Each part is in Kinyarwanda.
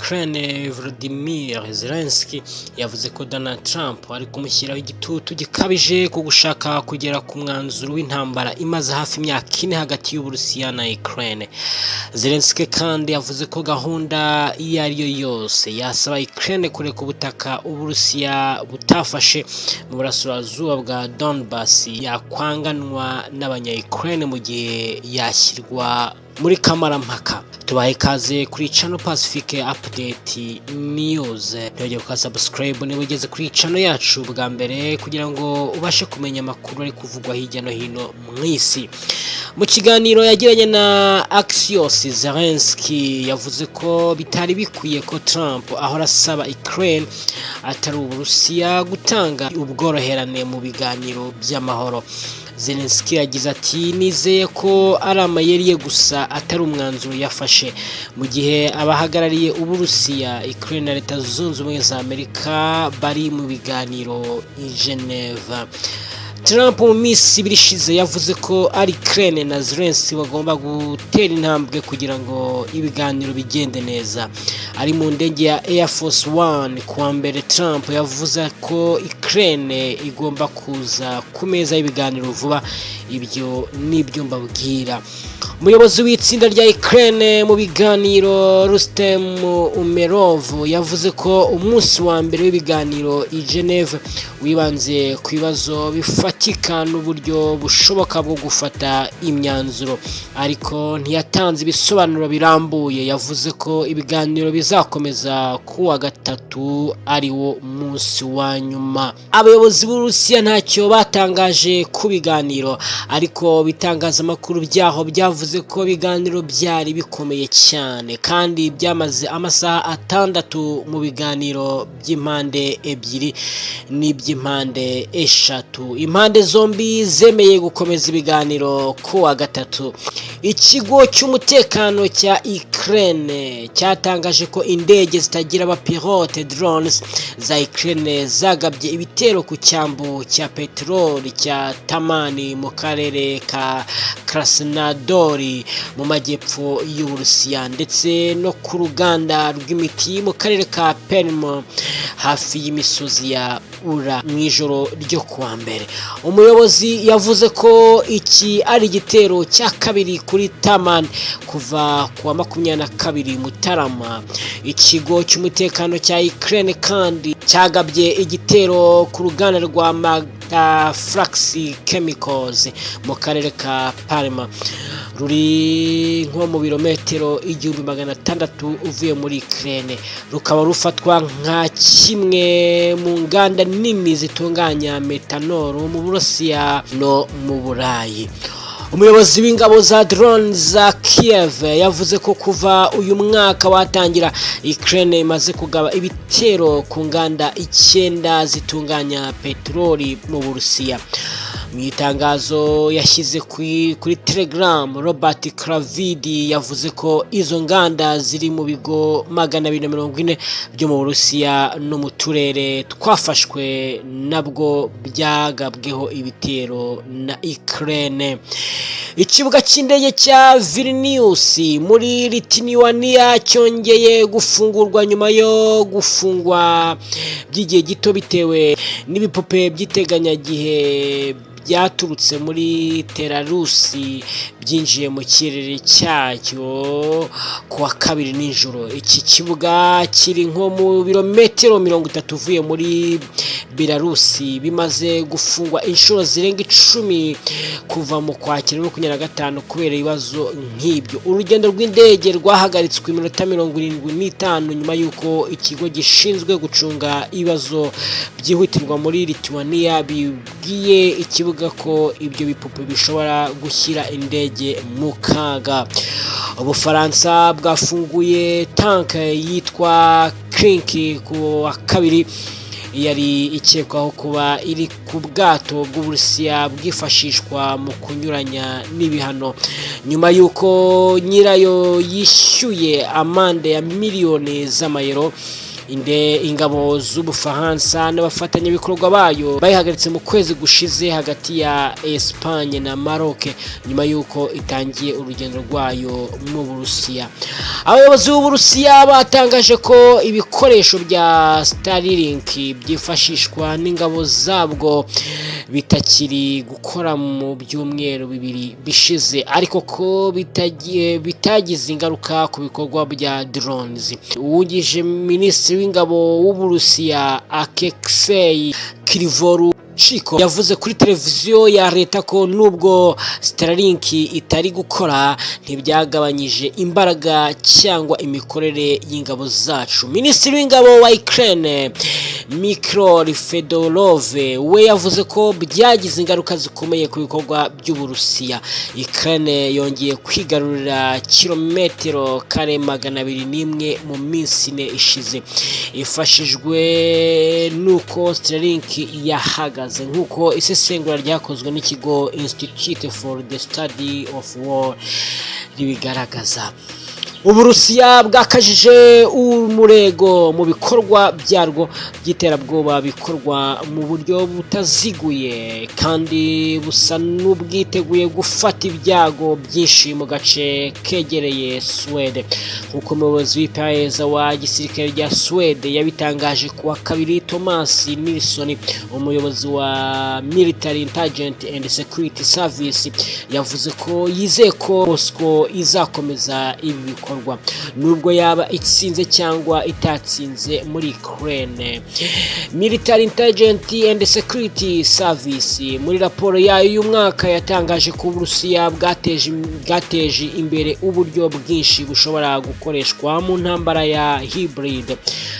Ukraine, Volodymyr Zelensky, yavuze ko Donald Trump ari kumushyiraho igitutu gikabije ku gushaka kugera ku mwanzuro w'intambara imaze hafi imyaka 4 hagati y'Uburusiya na Ukraine. Zelensky kandi yavuze ko gahunda iyo ari yo yose yasaba Ukraine kureka ubutaka Uburusiya butafashe mu burasirazuba bwa Donbas yakwanganwa n'abanya-Ukraine mu gihe yashyirwa muri kamarampaka. Tubahe ikaze kuri channel Pacific Update News. Ntibagire gukora subscribe niba ugeze kuri channel yacu bwa mbere, kugira ngo ubashe kumenya amakuru ari kuvugwa hirya no hino mu isi. Mu kiganiro yagiranye na Axios, Zelensky yavuze ko bitari bikwiye ko Trump ahora asaba Ukraine atari Uburusiya gutanga ubworoherane mu biganiro by'amahoro. Zelensky yagize ati: "Nizeye ko ari amayeri ye gusa, atari umwanzuro yafashe", mu gihe abahagarariye Uburusiya, Ukraine na Leta Zunze Ubumwe za Amerika bari mu biganiro i Geneva. Trump mu minsi 2 ishize yavuze ko ari Ukraine na Zelensky bagomba gutera intambwe kugira ngo ibiganiro bigende neza. Ari mu ndege ya Air Force One kuwa mbere, Trump yavuze ko Ukraine igomba kuza ku meza y'ibiganiro vuba. Ibyo nibyo mbabwira. Umuyobozi w'itsinda rya Ukraine mu biganiro, Rustem Umerov, yavuze ko umunsi wa mbere w'ibiganiro i Geneve wibanze ku bibazo bifatika n'uburyo bushoboka bwo gufata imyanzuro, ariko ntiyatanze ibisobanuro birambuye. Yavuze ko ibiganiro bizakomeza ku wa gatatu, ari wo munsi wa nyuma. Abayobozi b'Uburusiya ntacyo batangaje ku biganiro, ariko ibitangazamakuru byaho byavuze ko ibiganiro byari bikomeye cyane kandi byamaze amasaha 6 mu biganiro by'impande ebyiri n'iby'impande eshatu. Impande zombi zemeye gukomeza ibiganiro ku wa gatatu. Ikigo cy'umutekano cya Ukraine cyatangaje ko indege zitagira abapilote, drones, za Ukraine zagabye ibitero ku cyambu cya peteroli cya Tamani mu karere ka Krasnodar mu majyepfo y'Uburusiya, ndetse no ku ruganda rw'imiti mu karere ka Perm hafi y'imisozi ya Ura mu ijoro ryo kuwa mbere. Umuyobozi yavuze ko iki ari igitero cya kabiri kuri Taman kuva ku wa 22 Mutarama. Ikigo cy'umutekano cya Ukraine kandi cyagabye igitero ku ruganda rwa Magtafrax Chemicals mu karere ka Perm, ruri nko mu birometero 1600 uvuye muri Ukraine, rukaba rufatwa nka kimwe mu nganda nini zitunganya methanol mu Burusiya no mu Burayi. Umuyobozi w'ingabo za drone za Kiev yavuze ko kuva uyu mwaka watangira, Ukraine imaze kugaba ibitero ku nganda icyenda zitunganya peteroli mu Burusiya. Mu itangazo yashyize kuri Telegram, Robert Kravidi yavuze ko izo nganda ziri mu bigo 240 byo mu Burusiya no mu turere twafashwe nabwo byagabweho ibitero na Ukraine. Ikibuga cy'indege cya Vilnius muri Lithuania cyongeye gufungurwa nyuma yo gufungwa by'igihe gito bitewe n'ibipupe by'iteganyagihe byaturutse muri Belarusi byinjiye mu kirere cyacyo ku wa kabiri nijoro. Iki kibuga kiri nko mu birometero 30 uvuye muri Belarusi, bimaze gufungwa inshuro zirenga 10 kuva mu Kwakira 25 kubera ibibazo nk'ibyo. Urugendo rw'indege rwahagaritswe iminota 75 nyuma y'uko ikigo gishinzwe gucunga ibibazo byihutirwa muri Lithuania bibwiye ikibuga ko ibyo bipupe bishobora gushyira indege mu kaga. Ubufaransa bwafunguye tank yitwa Krink ku wa kabiri, yari ikekwaho kuba iri ku bwato bw'Uburusiya bwifashishwa mu kunyuranya n'ibihano, nyuma y'uko nyirayo yishyuye amande ya miliyoni z'amayero. Inde ingabo z'Ubufaransa n'abafatanyabikorwa bayo bayihagaritse mu kwezi gushize hagati ya Espagne na Maroc, nyuma y'uko itangiye urugendo rwayo mu Burusiya. Abayobozi b'Uburusiya batangaje ko ibikoresho bya Starlink byifashishwa n'ingabo zabwo bitakiri gukora mu byumweru 2 bishize, ariko ko bitagize ingaruka ku bikorwa bya drones. Uwungirije minisitiri w'ingabo w'Uburusiya, Alexei Krivoruchko, yavuze kuri televiziyo ya leta ko nubwo Starlink itari gukora, ntibyagabanyije imbaraga cyangwa imikorere y'ingabo zacu. Minisitiri w'ingabo wa Ukraine, Mykhailo Fedorov, we yavuze ko byagize ingaruka zikomeye ku bikorwa by'Uburusiya. Ukraine yongeye kwigarurira kilometero kare 201 mu minsi 4 ishize, ifashijwe n'uko Starlink yahagaze, nk'uko isesengura ryakozwe n'ikigo Institute for the Study of War ribigaragaza. Uburusiya bwakajije umurego mu bikorwa byarwo by'iterabwoba bikorwa mu buryo butaziguye, kandi busa n'ubwiteguye gufata ibyago byinshi mu gace kegereye Suwede, nk'uko umuyobozi w'iperereza wa gisirikare rya Suwede yabitangaje ku wa kabiri. Thomas Nilsson, umuyobozi wa Military Intelligence and Security Service, yavuze ko yizeye ko Moscow izakomeza ibi bikorwa nubwo yaba itsinze cyangwa itatsinze muri Ukraine. Military Intelligence and Security Service, muri raporo yayo y'umwaka, yatangaje ko Uburusiya bwateje imbere uburyo bwinshi bushobora gukoreshwa mu ntambara ya hybrid,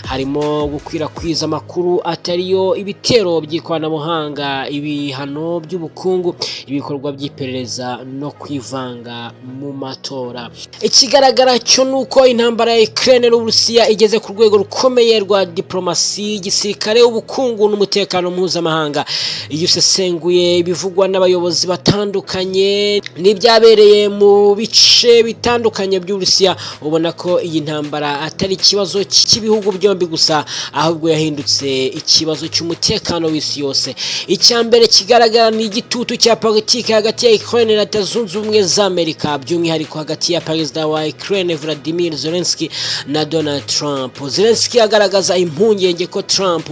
harimo gukwirakwiza amakuru atariyo, ibitero by'ikoranabuhanga, ibihano by'ubukungu, ibikorwa by'iperereza no kwivanga mu matora. Ikigaragara cyo ni uko intambara ya Ukraine n'Uburusiya igeze ku rwego rukomeye rwa diplomasi, gisirikare, ubukungu n'umutekano mpuzamahanga. Iyo usesenguye ibivugwa n'abayobozi batandukanye n'ibyabereye mu bice bitandukanye by'Uburusiya, ubona ko iyi ntambara atari ikibazo cy'ibihugu byombi gusa, ahubwo yahindutse ikibazo cy'umutekano w'isi yose. Icya mbere kigaragara ni igitutu cya politiki hagati ya Ukraine na Leta Zunze Ubumwe za Amerika, by'umwihariko hagati ya perezida wa Ukraine Vladimir Zelensky na Donald Trump. Zelensky agaragaza impungenge ko Trump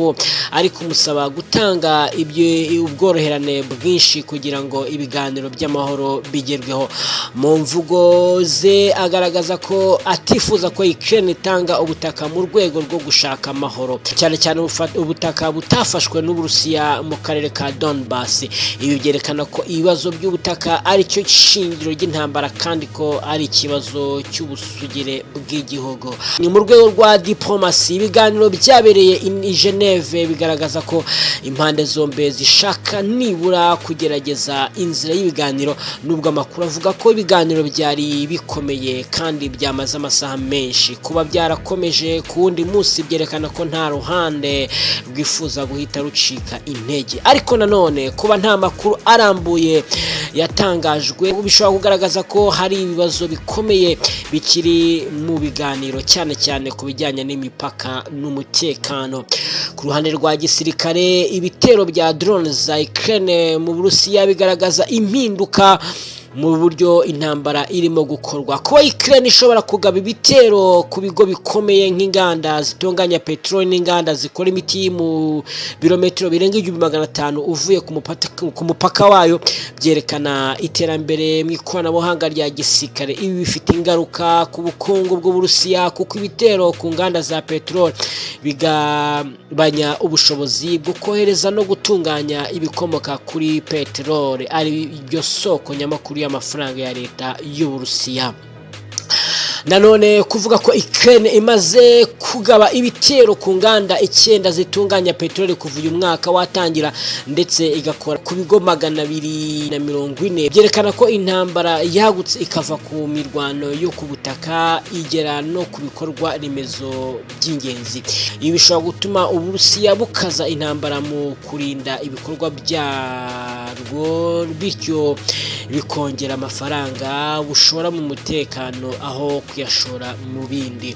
ari kumusaba gutanga ibyo ubworoherane bwinshi kugira ngo ibiganiro by'amahoro bigerweho. Mu mvugo ze agaragaza ko atifuza ko Ukraine itanga ubutaka mu rwego rwo gushaka amahoro, cyane cyane ubutaka butafashwe n'Uburusiya mu karere ka Donbass. Ibi byerekana ko ibibazo by'ubutaka ari cyo shingiro ry'intambara, kandi ko ari ikibazo cy'ubusugire bw'igihugu. Ni mu rwego rwa diplomasi, ibiganiro byabereye i Geneve bigaragaza ko impande zombi zishaka nibura kugerageza inzira y'ibiganiro, nubwo amakuru avuga ko ibiganiro byari bikomeye kandi byamaze amasaha menshi. Kuba byarakomeje ku wundi munsi byerekana ko nta ruhande rwifuza guhita rucika intege. Ariko nanone, kuba nta makuru arambuye yatangajwe bishobora kugaragaza ko hari ibibazo bikomeye bikiri mu biganiro, cyane cyane ku bijyanye n'imipaka n'umutekano. Ku ruhande rwa gisirikare, ibitero bya drones za Ukraine mu Burusiya bigaragaza impinduka mu buryo intambara irimo gukorwa. Kuba Ukraine ishobora kugaba ibitero ku bigo bikomeye nk'inganda zitunganya peteroli n'inganda zikora imiti mu birometero birenga 1500 uvuye ku mupaka wayo, byerekana iterambere mu ikoranabuhanga rya gisirikare. Ibi bifite ingaruka ku bukungu bw'Uburusiya, kuko ibitero ku nganda za peteroli bigabanya ubushobozi bwo kohereza no gutunganya ibikomoka kuri peteroli, ari byo soko nyamukuru y'amafaranga ya leta y'Uburusiya. Nanone, kuvuga ko Ukraine imaze kugaba ibitero ku nganda icyenda zitunganya peteroli kuva uyu mwaka watangira, ndetse igakora ku bigo 240, byerekana ko intambara yagutse ikava ku mirwano yo ku butaka igera no ku bikorwa remezo by'ingenzi. Ibi bishobora gutuma Uburusiya bukaza intambara mu kurinda ibikorwa byarwo, bityo bikongera amafaranga bushora mu mutekano aho. kuyashora mu bindi.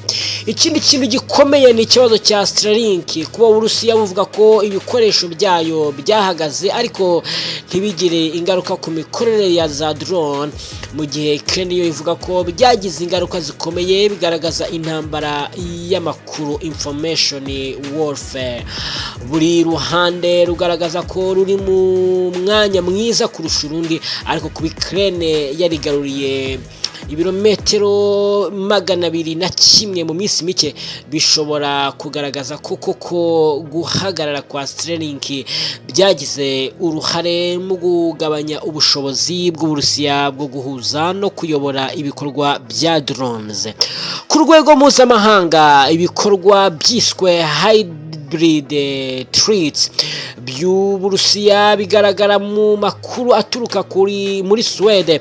Ikindi kintu gikomeye ni ikibazo cya Starlink. Kuba Uburusiya buvuga ko ibikoresho byayo byahagaze ariko ntibigire ingaruka ku mikorere ya za drone, mu gihe Ukraine yo ivuga ko byagize ingaruka zikomeye, bigaragaza intambara y'amakuru, information warfare. Buri ruhande rugaragaza ko ruri mu mwanya mwiza kurusha urundi, ariko kuba Ukraine yarigaruriye ibirometero 201 mu minsi mike bishobora kugaragaza ko koko guhagarara kwa Starlink byagize uruhare mu kugabanya ubushobozi bw'Uburusiya bwo guhuza no kuyobora ibikorwa bya drones. Ku rwego mpuzamahanga, ibikorwa byiswe hybrid threats by'Uburusiya bigaragara mu makuru aturuka kuri muri Suwede.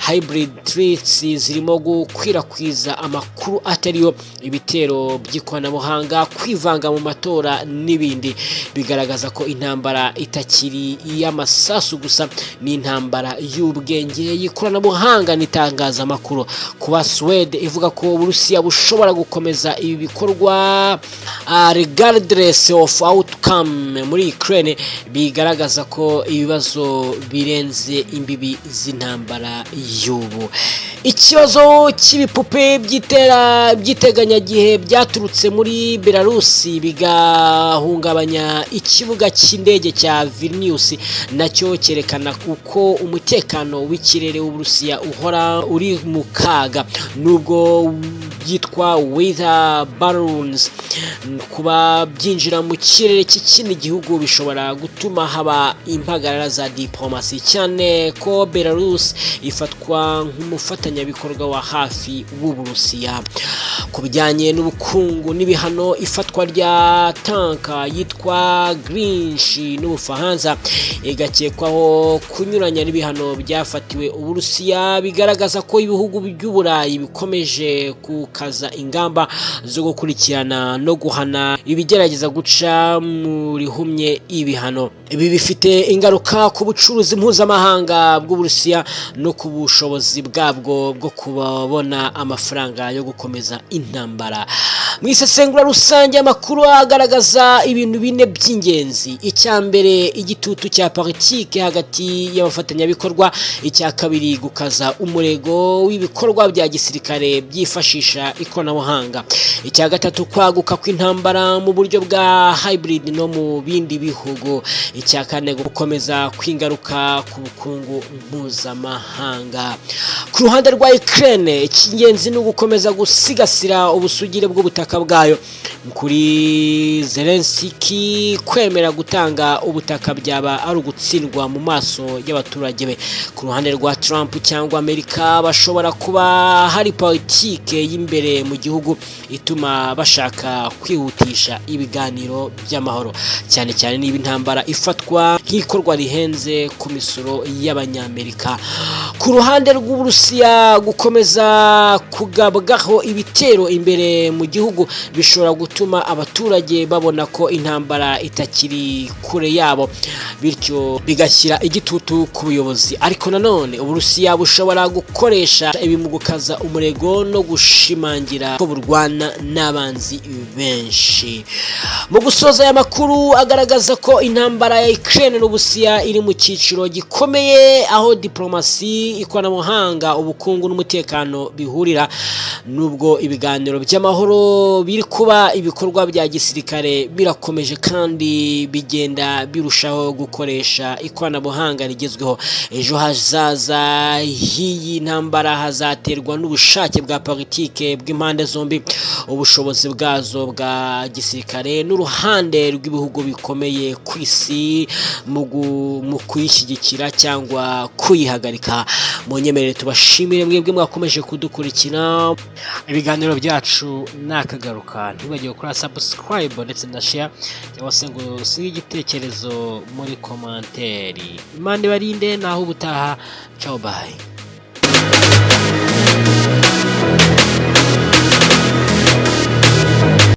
Hybrid threats zirimo gukwirakwiza amakuru atariyo, ibitero by'ikoranabuhanga, kwivanga mu matora n'ibindi. Bigaragaza ko intambara itakiri iy'amasasu gusa, ni intambara y'ubwenge, y'ikoranabuhanga n'itangazamakuru. Kuba Suwede ivuga ko Uburusiya bushobora gukomeza ibi bikorwa regardless of outcome muri Ukraine, bigaragaza ko ibibazo birenze imbibi z'intambara y'ubu. Ikibazo cy'ibipupe by'iteganyagihe byaturutse muri Belarusi bigahungabanya ikibuga cy'indege cya Vilnius nacyo cyerekana uko umutekano w'ikirere w'Uburusiya uhora uri mu kaga, nubwo byitwa weather balloons. Kuba byinjira mu kirere cy'ikindi gihugu bishobora gutuma haba impagarara za diplomasi, cyane ko Belarus ifatwa nk'umufatanyabikorwa wa hafi w'Uburusiya. Ku bijyanye n'ubukungu n'ibihano, ifatwa rya tanker yitwa Grinch n'Ubufaransa igakekwaho kunyuranya n'ibihano byafatiwe Uburusiya, bigaragaza ko ibihugu by'Uburayi bikomeje gukaza ingamba zo gukurikirana no guhana ibigerageza guca mu rihumye ibihano. Ibi bifite ingaruka ku bucuruzi mpuzamahanga bw'Uburusiya no ku bushobozi bwabwo bwo kubona amafaranga yo gukomeza intambara. Mu isesengura rusange, amakuru agaragaza ibintu bine by'ingenzi: icya mbere, igitutu cya politike hagati y'abafatanyabikorwa; icya kabiri, gukaza umurego w'ibikorwa bya gisirikare byifashisha ikoranabuhanga; icya gatatu, kwaguka kw'intambara mu buryo bwa hybrid no mu bindi bihugu; icya kane, gukomeza kw'ingaruka ku bukungu mpuzamahanga. Ku ruhande rwa Ukraine, icy'ingenzi ni ugukomeza gusigasira ubusugire bw'ubutaka bwayo. Kuri Zelensky, kwemera gutanga ubutaka byaba ari ugutsindwa mu maso y'abaturage be. Ku ruhande rwa Trump cyangwa Amerika, bashobora kuba hari politike y'imbere mu gihugu ituma bashaka kwihutisha ibiganiro by'amahoro, cyane cyane niba intambara ifatwa nk'ikorwa rihenze ku misoro y'Abanyamerika. Ku ruhande rw'Uburusiya, gukomeza kugabwaho ibitero imbere mu gihugu bishobora gutuma abaturage babona ko intambara itakiri kure yabo, bityo bigashyira igitutu ku buyobozi. Ariko nanone Uburusiya bushobora gukoresha ibi mu gukaza umurego no gushimangira ko burwana n'abanzi benshi. Mu gusoza, aya makuru agaragaza ko intambara ya Ukraine n'Uburusiya iri mu cyiciro gikomeye, aho diplomasi, ikoranabuhanga, ubukungu n'umutekano bihurira. Nubwo ibiganiro by'amahoro biri kuba, ibikorwa bya gisirikare birakomeje kandi bigenda birushaho gukoresha ikoranabuhanga rigezweho. Ejo hazaza h'iyi ntambara hazaterwa n'ubushake bwa politike bw'impande zombi, ubushobozi bwazo bwa gisirikare n'uruhande rw'ibihugu bikomeye ku isi mu kuyishyigikira cyangwa kuyihagarika. Mu nyemerere tubashimire mwebwe mwakomeje kudukurikira ibiganiro byacu. Nakagaruka, ntiwibagirwe gukora subscribe ndetse na share, cyangwa se ngo usige igitekerezo muri commentaire. Imana ibarinde, naho ubutaha. Ciao, bye.